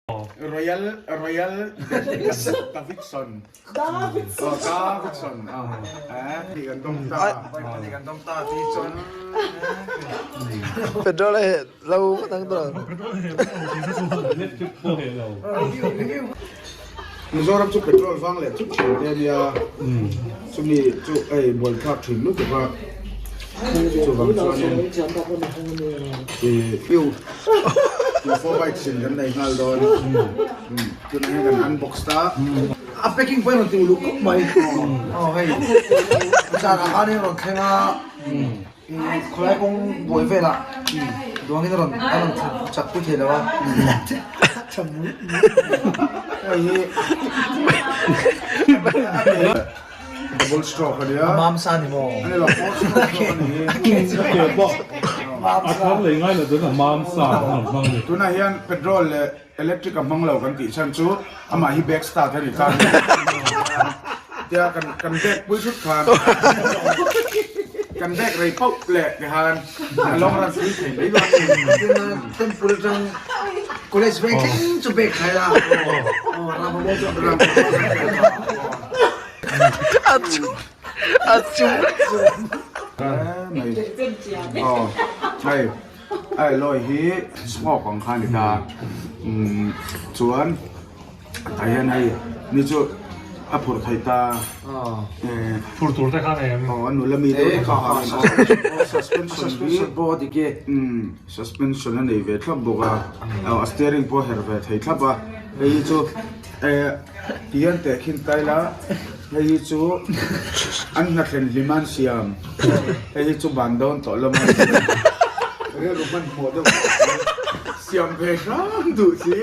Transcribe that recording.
Royal Royal Davidson Davidson Davidson eh kan dong ta kan dong ta ti chuan Petrol a heh lo ngawt ang tawh. Petrol a heh lo tih kha chu electric pawh heh lo. Mizoram chu petrol vang leh thut thin te ania chumi chu hei buaithlak thin lutuk a chuvang chuanin ih info bike sin kan nei nghal dawn tunah hian kan unbox ta. A packing pawh hi rawn ti uluk khawp mai aw hei zanah khan in rawn thleng a khawlai kawng buai velah duangin a rawn a rawn chak pui thei lo a. Hei hi double stroke a nia. A mam sa ni maw? A ni lo, four stroke zawk a ni hi. A ke pawh a thar lei ngai lo chuan a mam sa an rawn hmang a ni. Tunah hian petrol leh electric a hmang lo kan tih chhan chu amah hi back start a ni ta tia kan kan back pui thut khan kan back rei pauh leh ti khan a long run pui thei mai dawn a ni. Tuna temple atang college veng thleng chu back thlai la aw ram a chu ram A chung a chung mai aw hei Hei lawi hi smoke ang kha a ni ta umm chuan tah hian hei ni chu a phurh theih ta eh Phurh tur te kha nei em? Aw a nula mi deuh te kha a suspension hi umm suspension a nei ve thlap bawk a aw a steering pawh a herh ve thei thlap a hei hi chu eh ti hian tehkhin ta ila hei hi chu an hnathlen hlim a an siam hei hi chu ban dawn tawh lawm a rilru hmanhmawh deuh siam ve hram duh si.